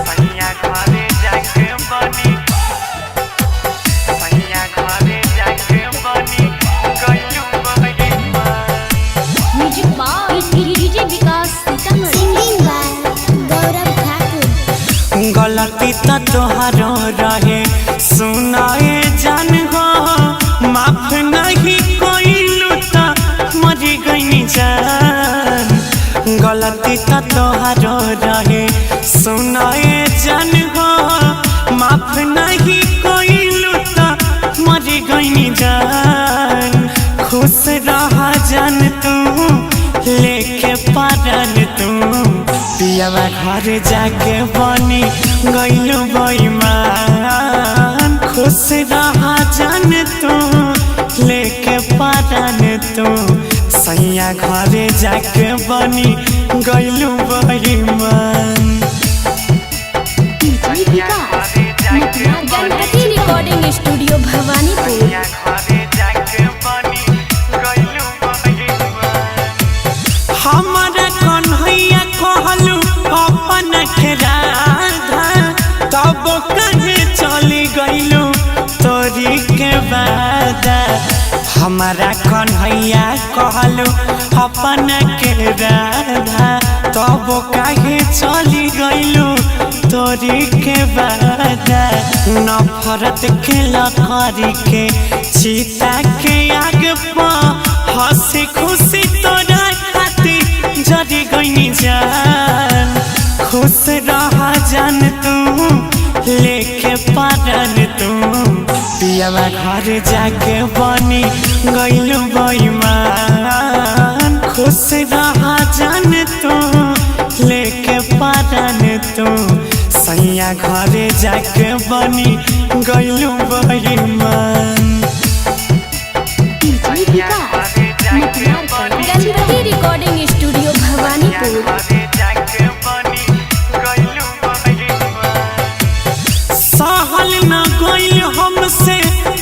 सैया घरे जाके बनी, सैया घरे जाके बनी गइलू बहिमा। Music by DJ Vikas Sitamarhi. Singing by Gaurav Thakur. गलती त तोहरो रहे, सुनाए जान हो, माफ नहीं कोइलू त मरी गइनी जान। गलती त तोहरो रहे, सुनाए जान हो, माफ नहीं कोइलू त मरी गइनी जान। खुश रह जान तू, लेके पारन तू, पियावा घर जाके बनी गइलू बईमान। खुश रह जान तू, लेके पारन तू, सैया घरे जाके बनी गइलू बईमान। DJ Vikas Ganpati recording studio Bhawanipur. सैया घरे जाके बनी गइलू बहिमा। हमारा कन्हैया कहलू अपन के राधा, तब कहे चली गइलू तोरी के वादा। हमारा कन्हैया कहलू अपन के राधा, तब काहे चली गइलू तोरी के वादा। नफरत के लकड़ी के चीता के आग पर हंसी खुशी तोरा खातिर जरी गइनी जान। खुश रह जान तू, लेके पारन तू, पियावा घर जाके बनी गइलू बईमान। खुश रह जान तू, लेके पारन तू, सैया घरे जाके बनी गइलू बईमान। DJ Vikas Ganpati recording studio Bhawanipur. घरे जाके बनी गइलू बहिमा। सहल न गइल हमसे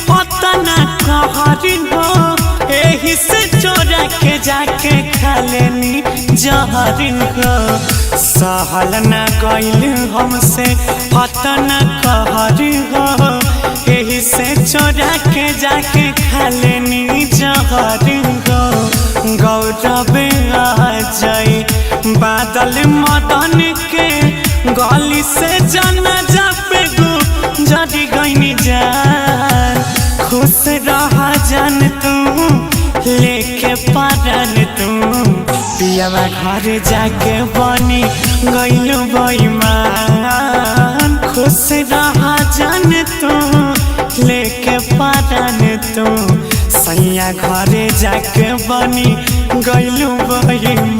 पता न कहरी हो, एही से चोरा के जाके खा लेनी जहरी हो। सहल न गइल हमसे पता न कहरी हो, एही से चोरा के जाके खा लेनी जहरी हो। गौरव आ जाई बादल मदन के गली से जाना जापे गो जरी गइनी जान। खुश रह जान तू, लेके पारन तू, पियावा घर जाके बनी गइलू बईमान। खुश रह जान तू, लेके पारन तू, सैया घरे जाके बनी गइलू बईमान।